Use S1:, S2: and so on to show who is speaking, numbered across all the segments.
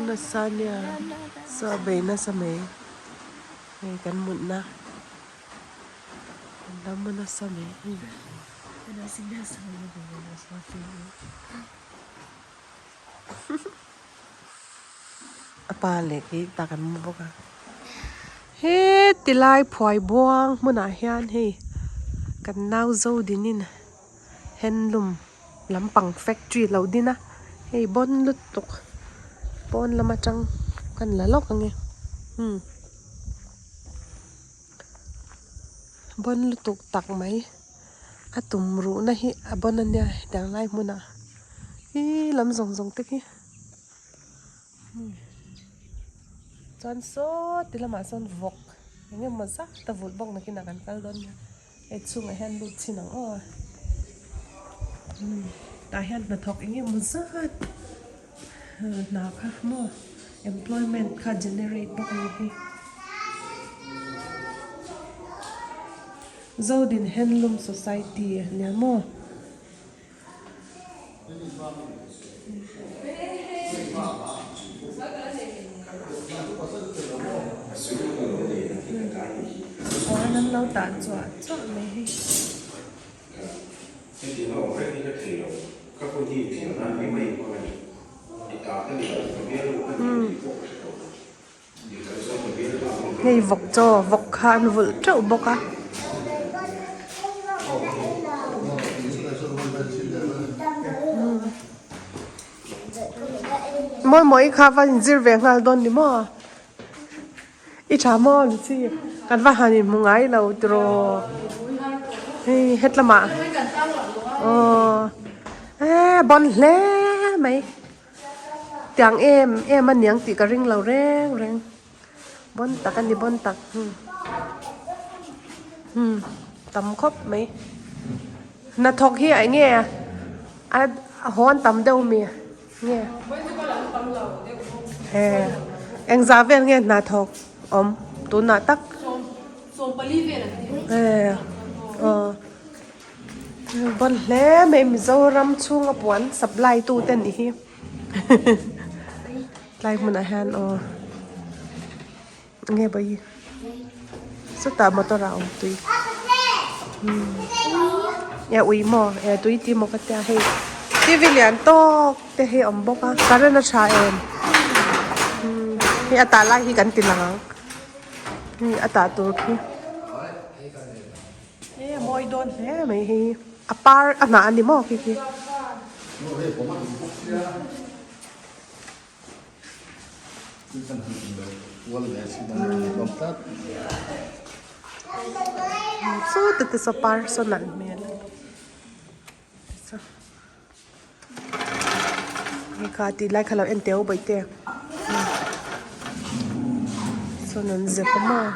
S1: nasa nia saw a bei nasa mai hei kan mutna an lo mu nasa mai a pa leh kei ta kan mu bawk a he tilai phuai buang hmunah hian hei kan nau zo dinin handloom lampang factory lo din a hei bawn lutuk pawn lam atang kan la lawk ang e umm bawn lutuk tak mai a tum ruh na hi a bawn ania hetiang lai hmunah ihh lam zawng zawng te khi chuan saw ti lamah sawn vawk eng emaw zat a vulh bawk nakinah kan kal dawn nia. Hei chhungah hian lut chhin ang aw tah hian hnathawk eng emaw zat hna kha maw employment kha generate bawk a ni hi Zodin Handloom Society a nia maw. Puan an lo tah chuah chuah mai hei. Hei vawk chaw vawk kha an vulh teuh bawk a. Mawi mawi kha va inzir ve nghal dawn ni maw? I tha maw Lucy? Kan va han inhmu ngai lo tiraw? Hei hetlamah aw e bawn hle mai. Tiang em em a niang tih ka ring lo reng reng bawn tak a ni bawn tak hmm hmm tam khawp mai hnathawk hi eng nge a hawn tam deuh mi nge he engzah vel nge hnathawk awm tunah tak he aw. Bawn hle mai Mizoram chhunga puan supply tu te nih hi tlai hmunah hian aw enge bawi sawtah motor ah a awm tui e ui maw e tui tih maw ka tia hei tv lian tawk te hi a awm bawk a current a tha em hei a tah lai hi kan ti lang ang hei a tah tur khi. He a mawi dawn hle mai hei a par a hnah a ni maw khi khi. Saw te te saw par saw nalh hmel hei kha tih lai kha lo en teh u bawihte sawn an zep a maw.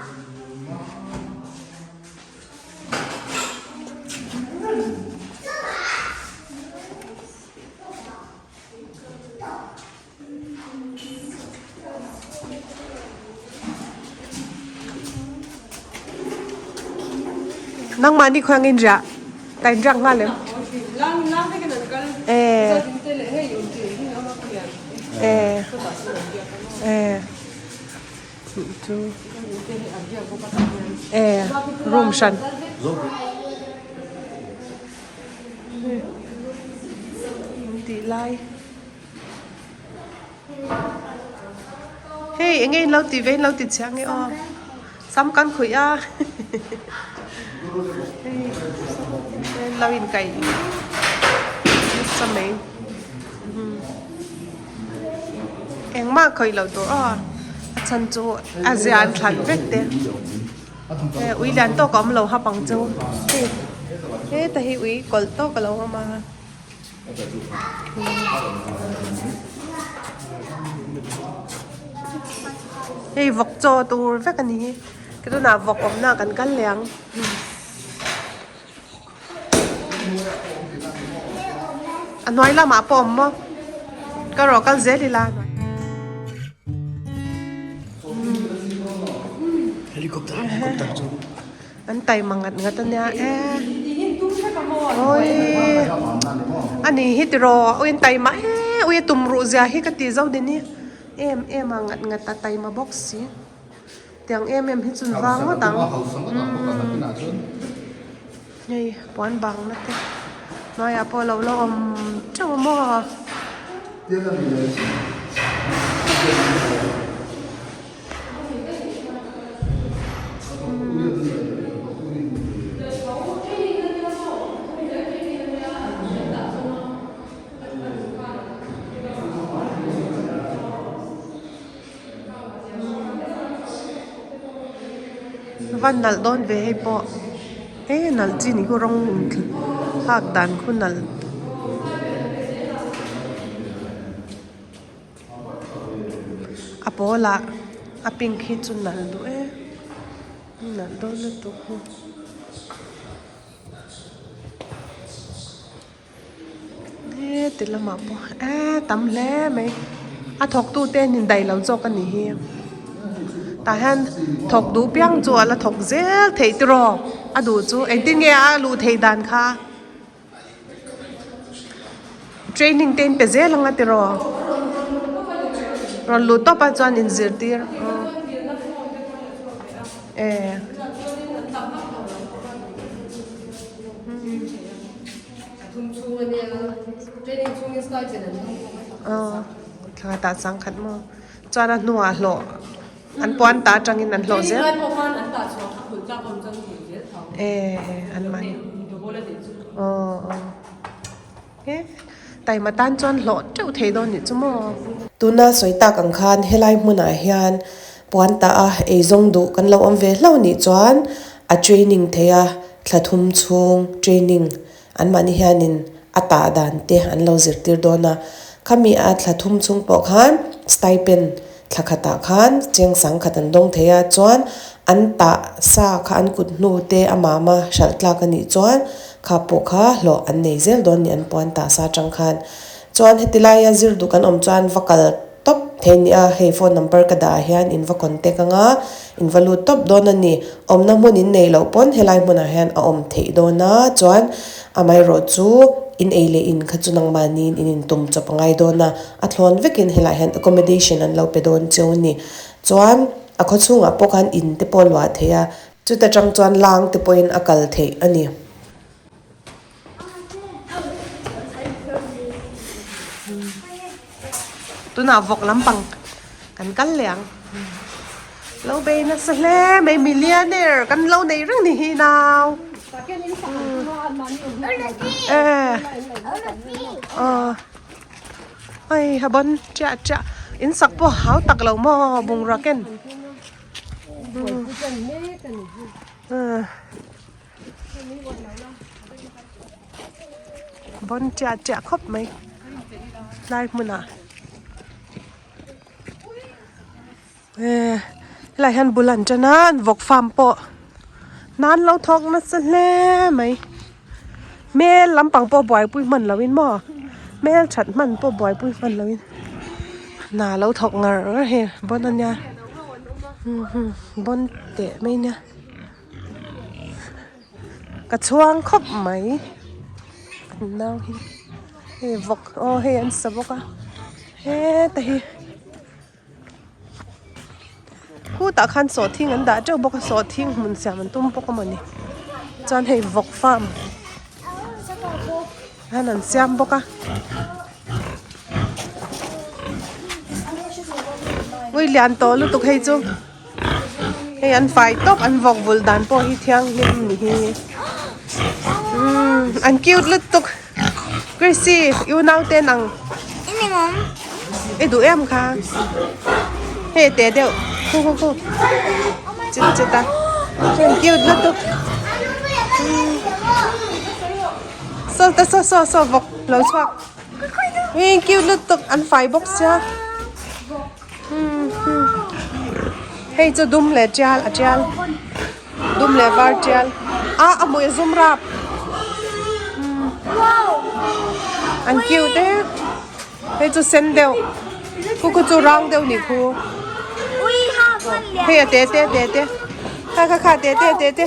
S1: Nangmah ni khuang in riah ta in riak nghal em? Eh. Eh. Eh. Chu. Eh. Room hran. Tih lai. Hei eng nge in lo ti ve in lo ti chiang e aw sam kan khuih a hei in lo in kaih nasa mai engmah khawih loh tur aw a chhan chu a zia an thlan vek te ui lian tawk a awm lo hap ang chu hei heta hi ui kawlh tawk a lo awm a. Hei vawk chaw tur vek a ni hi ka tunah vawk awmna kan kal leh ang a hnuai lamah pawh a awm maw ka rawh kal zel ila An taima ngat ngat a nia e. Awii a ni hi tiraw ui an taima e ui a tum ruh zia hi ka ti zo din hi. em em a ngat ngat a taima bawk si tiang em em hi chu an vang ngawt ang hei puan bangna te hnuaiah pawh alo la awm teuh a maw. Va nalh dawn ve hei pawh he nalh chi ni khu rawng thlak dan khu nalh. A pawl ah a pink hi chu nalh duh e nalh dawn lutuk hi. Heti lamah pawh eee tam hle mai a thawk tu te an indaih lo zawk a nih hi tah hian thawk duh piang chu a la thawk zel theih tiraw a duh chu engtin nge a luh theih dan kha training te in pe zel ang a tiraw rawn luh tawp ah chuan inzirtir eh. Thla tah changkhat maw chuan a hnuah hlawh an puan ta atangin an hlawh zel eh an mahni aw aw he taima tan chuan hlawh teuh thei dawn nih chu maw.
S2: Tuna sawi tak ang khan helai hmunah hian puan tah a eizawng duh kan lo awm ve hlauh nih chuan a training thei a, thla thum chhung training anmahni hianin a tah dan te an lo zirtir dawn a, khami a thla thum chhung pawh khan stipend thla khatah khan cheng sangkhat an dawng thei a, chuan an tah sa kha an kut hnu te a mama hralh tlak a nih chuan kha pawh kha hlawh an nei zel dawn ni an puan tah sa atang khan. Chuan heti laia zir duh kan awm chuan va kal tawp thei nia, hei phone number ka dah ah hian in va contact anga in va lut tawp dawn a ni. Awmna hmun in nei loh pawn helai hmunah hian a awm theih dawn a, chuan amaherawh chu in ei leh in kha chu nangmahniin in intum chawp a ngai dawn a, a thlawn vekin helaiah hian accommodation an lo pe dawn cheu a ni. Chuan a khaw chhungah pawh khan in te pawh a luah theih a, chuta tang chuan lang te pawhin a kal theih a ni.
S1: Tunah vawk lampang kan kal leh ang. Lo bei nasa hle mai millionaire kan lo nei reng ni hi nau. Eh. Aw. Ai ha bon chiah chiah in sak pawh hau tak lo maw bungrua ken. Bon chiah chiah khawp mai tlai hmunah eh helai hian bul an tan a an vawk farm pawh nan lo thawk nasa hle mai hmel lampang pawh buaipui hman loh in maw hmel that hman pawh buaipui hman loh in hna lo thawk ngar ngar hei bon a nia bon teh mai nia. Ka chhuang khawp mai an nau hi hei vawk aw hei an sa bawk a heta hi khutah khan sawhthing an dah teuh bawk a sawhthing hmun siam an tum bawk a mawni chuan hei vawk farm hian an siam bawk a ui lian tawh lutuk hei chu. Hei an fai tawp an vawk vulh dan pawh hi thianghlim ni hi umm an cute lutuk Chrissy i unau te nang i duh em kha hei a te deuh khu khu khu chit chit a an cute lutuk saw ta saw saw saw vawk lo chhuak ui cute lutuk an fai bawk sia. Hei chu dum leh tial a tial dum leh var tial a a hmui a zum rap an cute e hei chu sen deuh khu khu chu rang deuh nih khu hei a te te te te kha kha kha te te te te.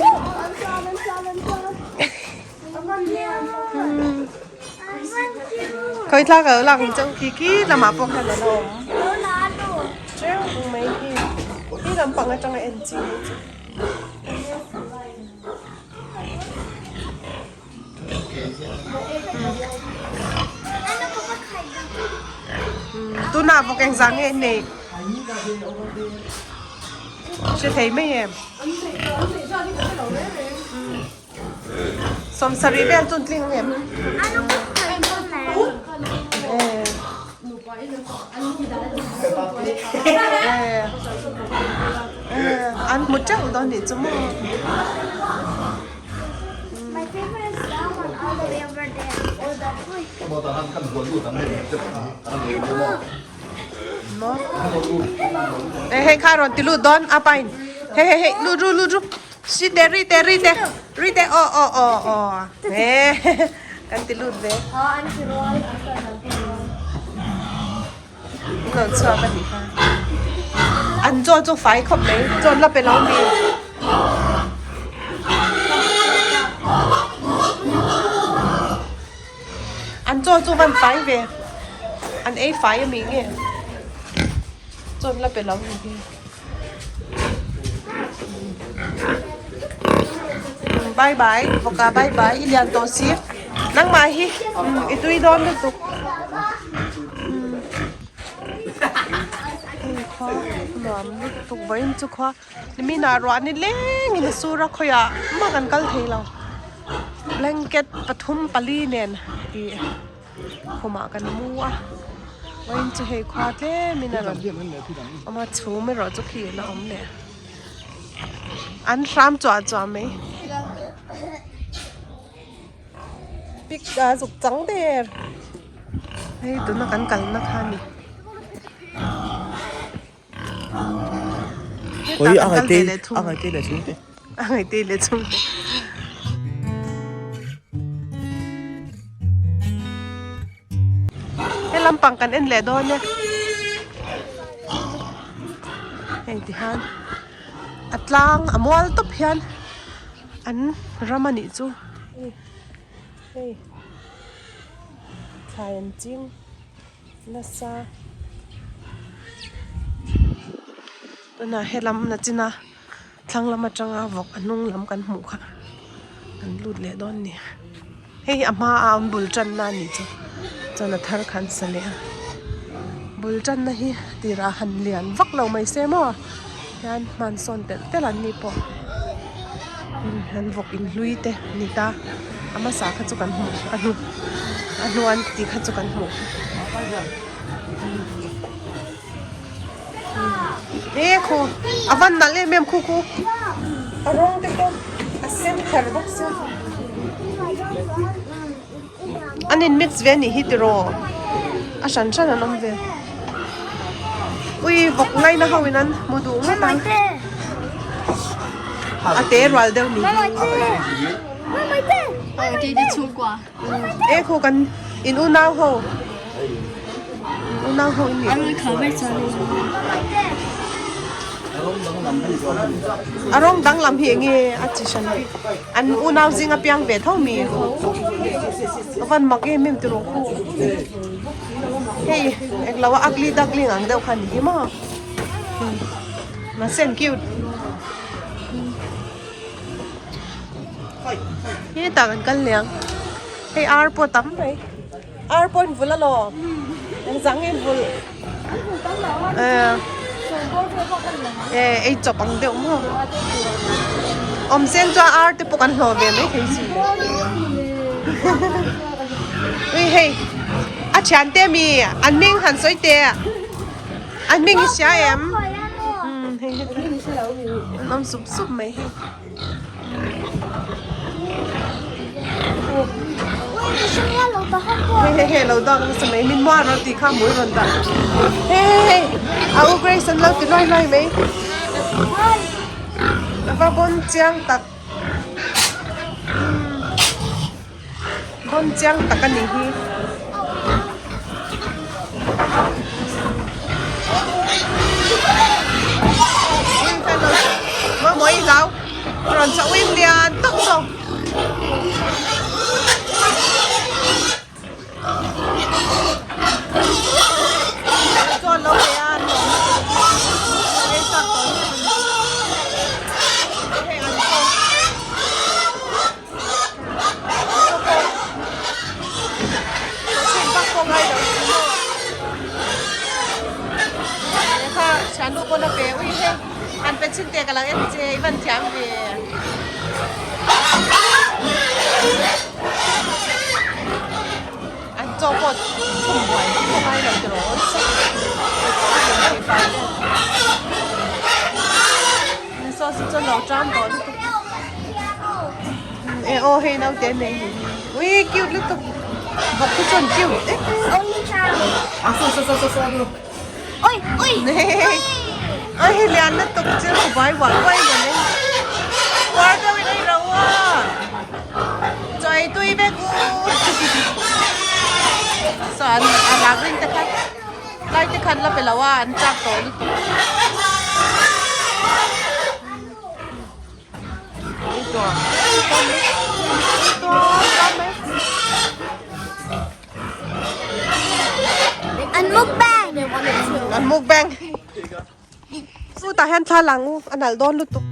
S1: Khawi thla ka lo lak ang chauh khi khi lamah pawh khan a la awm. lampang atanga en chi hi chu. Tunah vawk engzah nge an neih? Hre thei mai em? Sawmsarih vel chu an tling ang em? An hmu teuh dawn nih chu maw? Hei kha rawn ti lut dawn a pain hei hei hei lut ru lut ru si te ri te ri te ri te aw aw aw aw he kan ti lut ve lo chhuak a nih kha an chaw chu fai khawp mai chaw la pe lo mi an chaw chu van fai ve an ei fai a mi nge chaw la pe lo mi hi bye bye vawka bye bye i lian tawh si nangmah hi i tui dawn lutuk khua nuam lutuk vawiin chu khua niminah ruah ni lengin a sur a khawiah mah kan kal thei lo blanket pathum pali nen ih. Khumah kan mu a vawiin chu hei khua tlemin a rawn awm a chhum erawh chu khi a awm leh an hram chuah chuah mai pic a zuk chang der hei tuna kan kalna kha a ni.
S3: Hetah kan kal ve leh thung.
S1: A ngaihte leh chhungte. He lampang kan en leh dawn e. Heng ti hian a tlang a mual tawp hian an ram a nih chu. Hei thlai an ching. Nasa tunah helam na china thlang lam atanga vawk a hnung lam kan hmuh kha kan lut leh dawn a ni hei hi a hma a an bul tanna a nih chu chuan a thar kha an sa leh a bul tanna hi tirah han lian vak lo mai se maw hian hmansawn telh telh an ni pawh an vawk in hlui te a ni ta a hmasa kha chu kan hmu a hnu a hnu an tih kha chu kan hmuh e khu a van nalh em em khu khu a rawng te pawh a sen kher bawk sia an in mix ve anih hi tiraw a hran hran an awm ve ui vawk ngaina ho in an hmu duh ngawt ang a te rual deuh ni e khu kan in unau ho in unau ho in nih a rawng danglam hi enge a chi hran bik. An unau zing a piang ve tho mi. A van mak em em tiraw khu. Hei englo a ugly duckling ang deuh kha ni hi maw. Mahse an cute. Hetah kan kal leh ang. Hei ar pawh a tam mai. Ar pawh in vul alawm. Engzah nge in vul? Eh, ei chawp ang deuh maw? Awm sen chuan ar te pawh kan hlawh ve mai thei si le. Ui hei, a thian te mi an hming han sawi teh. An hming i hria em? Hei hei an awm sup sup mai hei. Hei hei hei lo dak nasa mai min muan rawn tih kha mui rawn dah hei hei hei a u Grace an lo ti luai luai mai a va bawn chiang tak bawn chiang tak a nih hi. Mawi hlau rawn chauh in lian tak zawk. Chuan lo ve a an lawm lutuk. Ei chak tawh em em a ni. pawn a pe ui he an pe chin teh ka lo en che i van thiam ve. An chaw pawh chhum buai vak pawh ngai lo tiraw awlsam thei fai vel. Saw chu chuan lo ṭam tawh lutuk. E aw hei naute an nei ni. Ui cute lutuk. Bawk hi chuan cute em em. Oi hei lian lutuk chu vai uar uar in an en. Uar deuh in ei ro a. Chaw ei tui vek u. Saw an a rak rin te kha lai te khan la pe lo a an chak tawh lutuk.
S4: An mukbang.
S1: An mukbang. Chutah hian thla lang u a nalh dawn lutuk.